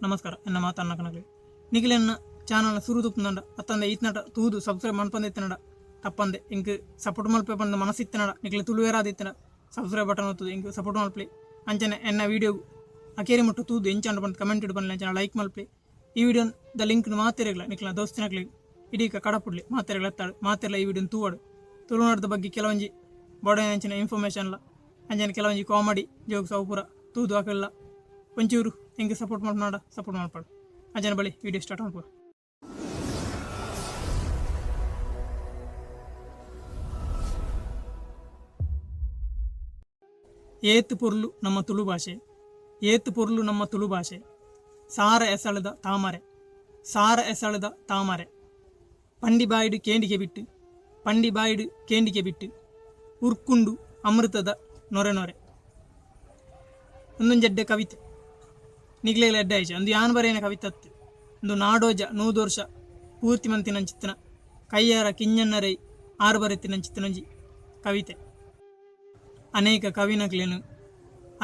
ನಮಸ್ಕಾರ ಎನ್ನ ಮಾತನ್ನ ಕನಕಲಿ ನಿಖಿಲೆನ್ನ ಚಾನಲ್ನ ಸುರು ತುಪ್ಪುನಂಡ ಅತ್ತಂದೆ ಈತ್ನಟ ತೂದು ಸಬ್ಸ್ಕ್ರೈಬ್ ಮನ್ಪಂದೆ ಇತ್ತನಡ ತಪ್ಪಂದೆ ಇಂಕ್ ಸಪೋರ್ಟ್ ಮಲ್ಪೆ ಪಂಡ ಮನಸ್ಸಿತ್ತನಡ ನಿಖಿಲ ತುಳುವೇರಾದ ಇತ್ತನ ಸಬ್ಸ್ಕ್ರೈಬ್ ಬಟನ್ ಒತ್ತುದು ಇಂಕ್ ಸಪೋರ್ಟ್ ಮಲ್ಪಲಿ. ಅಂಚನೆ ಎನ್ನ ವೀಡಿಯೋ ಅಕೇರಿ ಮುಟ್ಟು ತೂದು ಎಂಚಂಡ ಪಂಡ ಕಮೆಂಟ್ ಇಡು ಪನ್ಲೆ, ಅಂಚನೆ ಲೈಕ್ ಮಲ್ಪಲಿ. ಈ ವಿಡಿಯೋ the link ಮಾತೆರೆಗ್ಲ ನಿಖಿಲ ದೋಸ್ತಿನಕ್ಲಿ ಇಡೀಕ ಕಡಪುಡ್ಲಿ ಮಾತೆರೆಗ್ಲ ಎತ್ತಾಡು ಮಾತೆರ್ಲ ಈ ವಿಡಿಯೋನ ತೂವಾಡು. ತುಳುನಾಡದ ಬಗ್ಗೆ ಕೆಲವೊಂಜಿ ಬೋಡ ಅಂಚಿನ ಇನ್ಫಾರ್ಮೇಷನ್ಲ ಅಂಚನೆ ಕೆಲವೊಂಜಿ ಕಾಮಿಡಿ ಜೋಕ್ಸ್ ಅವು ಪೂರ ತೂದು ಹಾಕಲ್ಲ ಒಂಚೂರು ಹಿಂಗೆ ಸಪೋರ್ಟ್ ಮಾಡ್ನಾಡ ಸಪೋರ್ಟ್ ಮಾಡ್ಪಾಡು. ಅಂಚನೆ ಬಳಿ ವಿಡಿಯೋ ಸ್ಟಾರ್ಟ್ ಮಾಡ್ಬೋದು. ಏತ್ ಪೊರ್ಲು ನಮ್ಮ ತುಳು ಭಾಷೆ, ಏತ್ ಪೊರ್ಲು ನಮ್ಮ ತುಳು ಭಾಷೆ. ಸಾರ ಎಸಳದ ತಾಮರೆ, ಸಾರ ಎಸಳದ ತಾಮರೆ. ಪಂಡಿ ಬಾಯಿಡು ಕೇಂಡಿಗೆ ಬಿಟ್ಟು, ಪಂಡಿ ಬಾಯಿಡು ಕೇಂಡಿಗೆ ಬಿಟ್ಟು, ಉರ್ಕುಂಡು ಅಮೃತದ ನೊರೆ ನೊರೆ. ಒಂದೊಂಜೆಡ್ಡೆ ಕವಿತೆ ನಿಗ್ಲೇಲ ಎಡ್ಡೆ ಆಯ್ಚ ಅಂದು ಯಾನ್ ಬರೇನ ಕವಿತತ್ತು. ಒಂದು ನಾಡೋಜ 100 ವರ್ಷ ಪೂರ್ತಿ ಮಂತಿನಂಚಿತ್ತನ ಕೈಯಾರ ಕಿಂಜಣ್ಣರೈ ಆರು ಬರೆತಿನಂಚಿತ್ತನಂಜಿ ಕವಿತೆ. ಅನೇಕ ಕವಿನಕ್ಲೇನು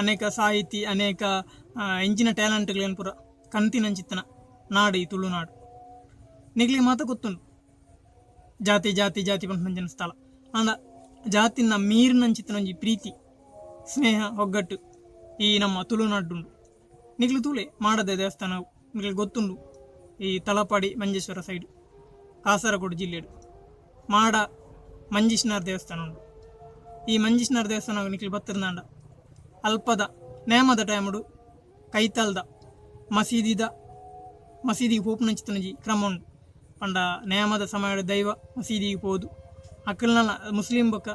ಅನೇಕ ಸಾಹಿತಿ ಅನೇಕ ಎಂಚಿನ ಟ್ಯಾಲೆಂಟ್ಗಳೇನು ಪೂರ ಕಂತಿನಂಚಿತ್ತನ ನಾಡು ಈ ತುಳುನಾಡು. ನಿಗ್ಲಿಗೆ ಮಾತ ಗೊತ್ತುಂಡು ಜಾತಿ ಜಾತಿ ಜಾತಿ ಪಂಚಿನ ಸ್ಥಳ ಆಂಡ ಜಾತಿನ ಮೀರಿನಂಚಿತ್ತನೊಂಜಿ ಪ್ರೀತಿ ಸ್ನೇಹ ಒಗ್ಗಟ್ಟು ಈ ನಮ್ಮ ತುಳುನಾಡುಂಡು. ನಿಗ್ಲು ತೂಲೆ ಮಾಡದೆ ದೇವಸ್ಥಾನ ನಿಗ್ಲು ಗೊತ್ತುಂಡು. ಈ ತಲಪಾಡಿ ಮಂಜೇಶ್ವರ ಸೈಡ್ ಕಾಸರಗೋಡು ಜಿಲ್ಲೆಡು ಮಾಡ ಮಂಜೇಶ್ವರ ದೇವಸ್ಥಾನ ಉಂಡು. ಈ ಮಂಜೇಶ್ವರ ದೇವಸ್ಥಾನ ನಿಕ್ಲು ಬತ್ತಿರ್ನಾಂಡ ಅಲ್ಪದ ನೇಮದ ಟೈಮುಡು ಕೈತಲ್ದ ಮಸೀದಿದ ಮಸೀದಿಗೆ ಪೋಪುನಂಚಿತ್ತನಂಜಿ ಕ್ರಮ ಉಂಡು. ಪಂಡ ನೇಮದ ಸಮಯ ದೈವ ಮಸೀದಿಗೆ ಪೋದು ಅಕ್ಕಲ್ನ ಮುಸ್ಲಿಂ ಬೊಕ್ಕ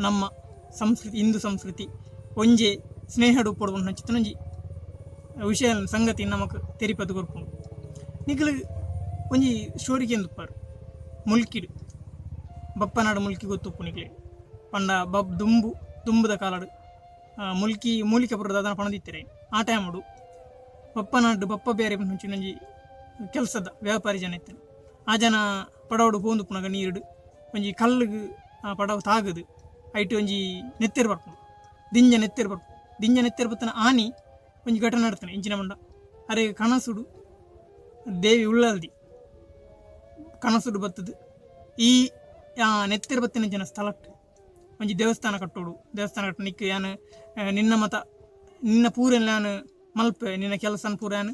ನಮ್ಮ ಸಂಸ್ಕೃತಿ ಹಿಂದೂ ಸಂಸ್ಕೃತಿ ಒಂಜೆ ಸ್ನೇಹಡು ಉಪ್ಪೊಡು ವಿಷಯ ಸಂಗತಿ ನಮಕ್ ತೆರಿಪದು ಕೊರ್ಪುಂಡು. ನಿಕಲು ಒಂಜಿ ಸ್ಟೋರಿ ಕೇಂದುಪ್ಪಾರು ಮುಲ್ಕಿಡು ಬಪ್ಪನಾಡು ಮುಲ್ಕಿ ಗೊತ್ತುಪ್ಪು ನಿಕ್ಲೆ. ಪಂಡ ಬಬ್ ದುಂಬು ದುಂಬುದ ಕಾಲಡು ಮುಲ್ಕಿ ಮೂಲಿಕೆ ಪುರದ ಅದನ್ನ ಪಣದಿತ್ತಾರೆ ಆ ಟೈಮುಡು ಬಪ್ಪನಾಡು ಬಪ್ಪ ಬೇರೆ ಒಂಜಿ ಕೆಲಸದ ವ್ಯಾಪಾರಿ ಜನ ಇತ್ತನೆ. ಆ ಜನ ಪಡವಡು ಪೋಂದುಪ್ಪುನಗ ನೀರುಡು ಒಂಜಿ ಕಲ್ಲುಗು ಆ ಪಡವು ತಾಗುದು ಐಟ್ ಒಂಜಿ ನೆತ್ತೆರ್ ಬರ್ಪುಂಡು ದಿಂಜ ನೆತ್ತೆರ್ ಬರ್ಪುಂಡು. ದಿಂಜ ನೆತ್ತೆರ್ ಬತ್ತನ ಆನಿ ಒಂಜಿ ಘಟನೆ ನಡ್ತಾನೆ ಇಂಚಿನ ಮಂಡ ಅರೆ ಕನಸುಡು ದೇವಿ ಉಳ್ಳಲ್ದಿ ಕನಸುಡು ಬತ್ತದು ಈ ನೆತ್ತೆರ್ ಬತ್ತಿನ ಜನ ಸ್ಥಳಟ್ಟು ಒಂಜಿ ದೇವಸ್ಥಾನ ಕಟ್ಟೋಡು. ದೇವಸ್ಥಾನ ಕಟ್ಟ ನಿಕ್ ಯಾನ್ ನಿನ್ನ ಮತ ನಿನ್ನ ಪೂರೆನ್ ಯಾನ್ ಮಲ್ಪೆ ನಿನ್ನ ಕೆಲಸನ ಪೂರ ಯಾನ್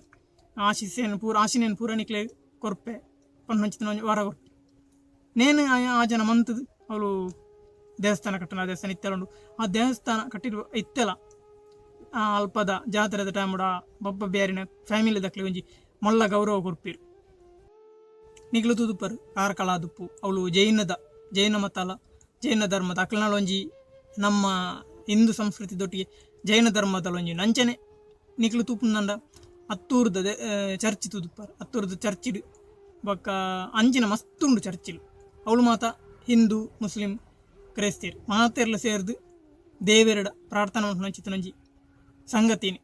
ಆಶಿಸೇನು ಪೂರ ಆಶಿನೇನು ಪೂರ ನಿಕ್ಲೆ ಕೊರ್ಪೆ ಪಂಚಿನ ಒಂಜಿ ವಾರ ಕೊರ್ಪೆ. ನೇನು ಆ ಜನ ಮಂತದು ಅವಳು ದೇವಸ್ಥಾನ ಕಟ್ಟಣ ಆ ದೇವಸ್ಥಾನ ಇತ್ತೆಲ ಉಂಡು. ಆ ದೇವಸ್ಥಾನ ಕಟ್ಟಿರುವ ಇತ್ತೆಲ ಆ ಅಲ್ಪದ ಜಾತ್ರೆದ ಟೈಮುಡ ಬೊಬ್ಬ ಬೇರಿನ ಫ್ಯಾಮಿಲಿ ದಕ್ಲೆ ಒಂಜಿ ಮೊಲ್ಲ ಗೌರವ ಕೊರ್ಪೀರು. ನಿಗ್ಲು ತುದುಪರು ಕಾರ್ಕಳ ದುಪ್ಪು ಅವಳು ಜೈನದ ಜೈನ ಮತಲ ಜೈನ ಧರ್ಮದ ಅಕ್ಲನಾಳ ಒಂಜಿ ನಮ್ಮ ಹಿಂದೂ ಸಂಸ್ಕೃತಿ ದೊಟ್ಟಿಗೆ ಜೈನ ಧರ್ಮದ ಒಂಜಿ ನಂಚನೆ ನಿಕ್ಲು ತೂಪುನಂಡ ಅತ್ತೂರ್ದ ಚರ್ಚ್ ತೂದುಪ್ಪರು ಅತ್ತೂರ್ದ ಚರ್ಚಿಡು ಬೊಕ್ಕ ಅಂಚಿನ ಮಸ್ತ್ ಉಂಡು ಚರ್ಚಿಲು. ಅವಳು ಮಾತ ಹಿಂದೂ ಮುಸ್ಲಿಂ ಕ್ರೈಸ್ತರು ಮಾತೆರ್ಲ ಸೇರ್ದು ದೇವೆರಡ ಪ್ರಾರ್ಥನೆ ಉಂಟು ಸಂಗತಿನಿ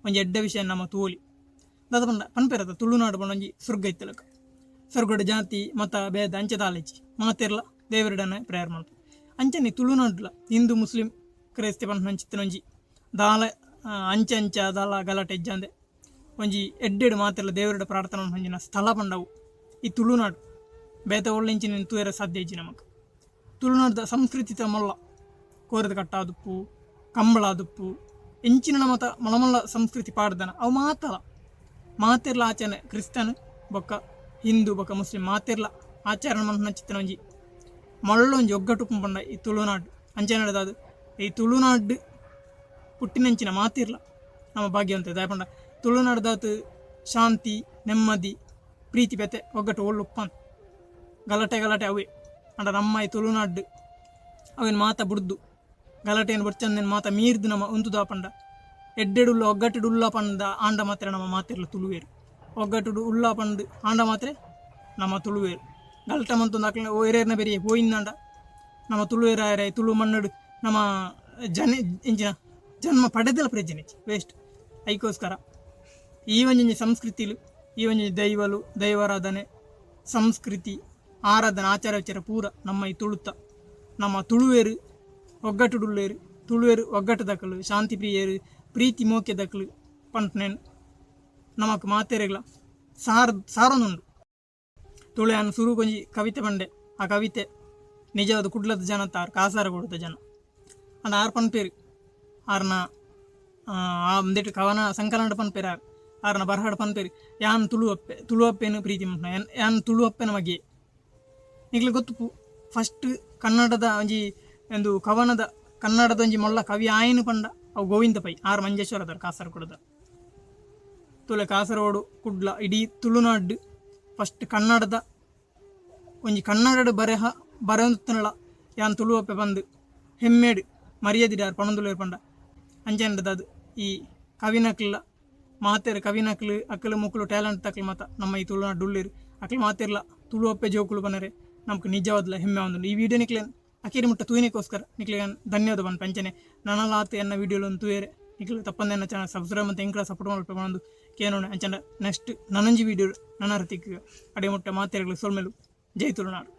ಒಂಜಿ ಎಡ್ಡೆ ವಿಷಯ ನಮ್ಮ ತೋಲಿ ದಾದ ಪಂಡ ಪನ್ಪೆರತ ತುಳುನಾಡು ಪಂಡ ಒಂಜಿ ಸ್ವರ್ಗ ಇತ್ತಲಕ ಸ್ವರ್ಗಡ ಜಾತಿ ಮತ ಭೇದ ಅಂಚೆ ದಾಲೆಜ್ಜಿ ಮಾತೆರ್ಲ ದೇವರಡನೆ ಪ್ರೇಯರ್ ಮಲ್ಪ ಅಂಚನೆ ತುಳುನಾಡ್ಲ ಹಿಂದೂ ಮುಸ್ಲಿಂ ಕ್ರೈಸ್ತ ಪಂಚಿತ್ತನೊಂಜಿ ದಾಲ ಅಂಚೆ ಅಂಚ ದಾಲ ಗಲಾಟೆ ಇಜ್ಜಾಂದೆ ಒಂಜಿ ಎಡ್ಡೆಡು ಮಾತೆರ್ಲ ದೇವರಡ ಪ್ರಾರ್ಥನೆ ಒಂಜಿನ ಸ್ಥಳ ಪಂಡವು ಈ ತುಳುನಾಡು. ಬೇತೆ ಒಳ್ಳೆಂಚಿನ ತೂಯರೆ ಸಾಧ್ಯ ಇಜ್ಜಿ ನಮಕ್. ತುಳುನಾಡ್ದ ಸಂಸ್ಕೃತಿ ಮೊಲ್ಲ ಕೋರದ ಕಟ್ಟಾದುಪ್ಪು ಕಂಬಳಾದುಪ್ಪು ಎಂಚಿನ ಮತ ಮೊಲಮೊಲ್ಲ ಸಂಸ್ಕೃತಿ ಪಾಡ್ದನ ಅವು ಮಾತಲ ಮಾತೆರ್ಲ ಆಚರಣೆ ಕ್ರಿಸ್ತನ್ ಬೊಕ್ಕ ಹಿಂದೂ ಬೊಕ್ಕ ಮುಸ್ಲಿಂ ಮಾತೆರ್ಲ ಆಚರಣೆ ಮನ್ಪುನ ಒಂಜಿ ಮಳ್ಳೊಂಜಿ ಒಗ್ಗಟ್ಟು ಪಂಡ ಈ ತುಳುನಾಡು. ಅಂಚನೆ ಈ ತುಳುನಾಡು ಪುಟ್ಟಿನಂಚಿನ ಮಾತಿರ್ಲ ನಮ್ಮ ಭಾಗ್ಯವಂತ ದಾಯ ಪಂಡ ತುಳುನಾಡ್ದಾತು ಶಾಂತಿ ನೆಮ್ಮದಿ ಪ್ರೀತಿ ಬೆತೆ ಒಗ್ಗಟ್ಟು ಒಳ್ಳುಪ್ಪನ್ ಗಲಾಟೆ ಗಲಾಟೆ ಅವೇ ಅಂಡ ನಮ್ಮ ಈ ತುಳುನಾಡು ಅವೇನು ಮಾತ ಬುಡ್ದು ಗಲಾಟೆಯನ್ನು ಬೊಡ್ಚಂದೇನು ಮಾತ ಮೀರ್ದು ನಮ್ಮ ಉಂತುದ ಪಂಡ ಎಡ್ಡೆಡುಲ್ಲ ಒಗ್ಗಟ್ಟುಡು ಉಲ್ಲ ಪಂಡ ಆಂಡ ಮಾತ್ರ ನಮ್ಮ ಮಾತಿರ್ಲ ತುಳುವೇರು ಒಗ್ಗಟ್ಟುಡು ಉಲ್ಲ ಪಂಡ್ ಆಂಡ ಮಾತ್ರ ನಮ್ಮ ತುಳುವೇರು ಗಲಾಟೆ ಮಂತೊಂದು ಅಕ್ಲೆ ಓರೇರ್ನ ಬೆರಿಯೆ ಪೋಯಿಂದಾಂಡ ನಮ್ಮ ತುಳುವೇರಾಯರೆ ತುಳು ಮಣ್ಣುಡು ನಮ್ಮ ಜನ ಇಂಚಿನ ಜನ್ಮ ಪಡೆದಲ ಪ್ರಯೋಜನ ವೇಸ್ಟ್. ಐಕೋಸ್ಕರ ಈ ಒಂಜೊಂಜಿ ಸಂಸ್ಕೃತಿಲು ಈ ಒಂಜಿ ದೈವಲು ದೈವಾರಾಧನೆ ಸಂಸ್ಕೃತಿ ಆರಾಧನೆ ಆಚಾರ ವಿಚಾರ ಪೂರ ನಮ್ಮ ಈ ತುಳುತ ನಮ್ಮ ತುಳುವೇರು ಒಗ್ಗಟ್ಟುಡುಳ್ಳೇರು ತುಳುವೇರು ಒಗ್ಗಟ್ಟು ದಕ್ಕಲು ಶಾಂತಿ ಪ್ರಿಯರು ಪ್ರೀತಿ ಮೋಕೆ ದಕ್ಕಲು ಪಂಪನೇನು. ನಮಕ್ ಮಾತೆರೆಗ್ಲ ಸಾರ್ ಸಾರೊಂದುಂಡು. ತುಳುಯಾನ್ ಸುರುಕೊಂಜಿ ಕವಿತೆ ಪಂಡೆ. ಆ ಕವಿತೆ ನಿಜವಾದ ಕುಡ್ಲದ ಜನ ಆರ್, ಕಾಸರಗೋಡುದ ಜನ. ಅಂಡ ಆರ್ ಪನ್ಪೇರು ಆರ್ನ ಆ ಒಂದೆಟ್ ಕವನ ಸಂಕಲನ ಪನ್ಪೇರು ಆರ್, ಆರ್ನ ಬರಹಡ್ ಪನ್ಪೇರು, ಯಾನ್ ತುಳುವಪ್ಪೆ, ತುಳುವಪ್ಪೆನ ಪ್ರೀತಿ ಮನ್ಪುನ, ಯಾನ್ ತುಳುವಪ್ಪೆನ ಮಗೆ. ನಿಕ್ಲೆ ಗೊತ್ತುಪು ಫಸ್ಟ್ ಕನ್ನಡದ ಒಂಜಿ ಒಂದು ಕವನದ ಕನ್ನಡದ ಒಂಜಿ ಮೊಲ್ಲ ಕವಿ ಆಯನು ಪಂಡ ಅವು ಗೋವಿಂದ ಪೈ, ಆರ್ ಮಂಜೇಶ್ವರದರ್, ಕಾಸರಗೋಡುದ. ತುಲೆ ಕಾಸರಗೋಡು ಕುಡ್ಲ ಇಡೀ ತುಳುನಾಡು ಫಸ್ಟ್ ಕನ್ನಡದ ಒಂಜಿ ಕನ್ನಡಡ್ ಬರೆಹ ಬರೆಯೊಂದುತ್ತನಲ ಯಾನ್ ತುಳುವಪ್ಪೆ ಪಂದ್ ಹೆಮ್ಮೆಡ್ ಮರ್ಯಾದಿಡಾರ್ ಪನೊಂದುಲ್ಲೆರ್ ಪಂಡ ಅಂಚೆಂಡದಾದ್ ಈ ಕವಿನಕ್ಲ ಮಾತೆರ್ ಕವಿನಕ್ಲು ಅಕ್ಲು ಮೊಕುಲು ಟ್ಯಾಲೆಂಟ್ ತಕ್ಲು ಮಾತ ನಮ್ಮ ಈ ತುಳುನಾಡು ಉಲ್ಲೆರ್. ಅಕ್ಲು ಮಾತೆರ್ಲ ತುಳುವಪ್ಪೆ ಜೋಕುಲು ಪನರೆ ನಮಕ್ ನಿಜವಾದ್ಲ ಹೆಮ್ಮೆ ಆವೊಂದುಂಡು. ಈ ವಿಡಿಯೋ ನಿಕ್ಲೆನ್ ಅಕೇರಿ ಮುಟ್ಟ ತೂಯಿನೆಗೋಸ್ಕರ ನಿಕ್ಲೆಗ್ ಯಾನ್ ಧನ್ಯವಾದ ಪನ್ಪೆ. ಅಂಚನೆ ನನಲಾತ್ ಎನ್ನ ವಿಡಿಯೋಲನ್ ತೂಯೆರೆ ನಿಕ್ಲು ತಪ್ಪಂದೆ ಎನ್ನ ಚಾನಲ್ ಸಬ್ಸ್ಕ್ರೈಬ್ ಮಂತ್ ಎಂಕ್ಲ ಸಪೋರ್ಟ್ ಮಲ್ಪೆ ಪನೊಂದು ಕೇನೋಣ. ಅಂಚನೆ ನೆಕ್ಸ್ಟ್ ನನೊಂಜಿ ವಿಡಿಯೋ ನನರ ತಿಕ್ಕುಗ. ಅಡೆ ಮುಟ್ಟ ಮಾತೆರ್ಗ್ಲ ಸೊಲ್ಮೆಲು. ಜೈ ತುಳುನಾಡು.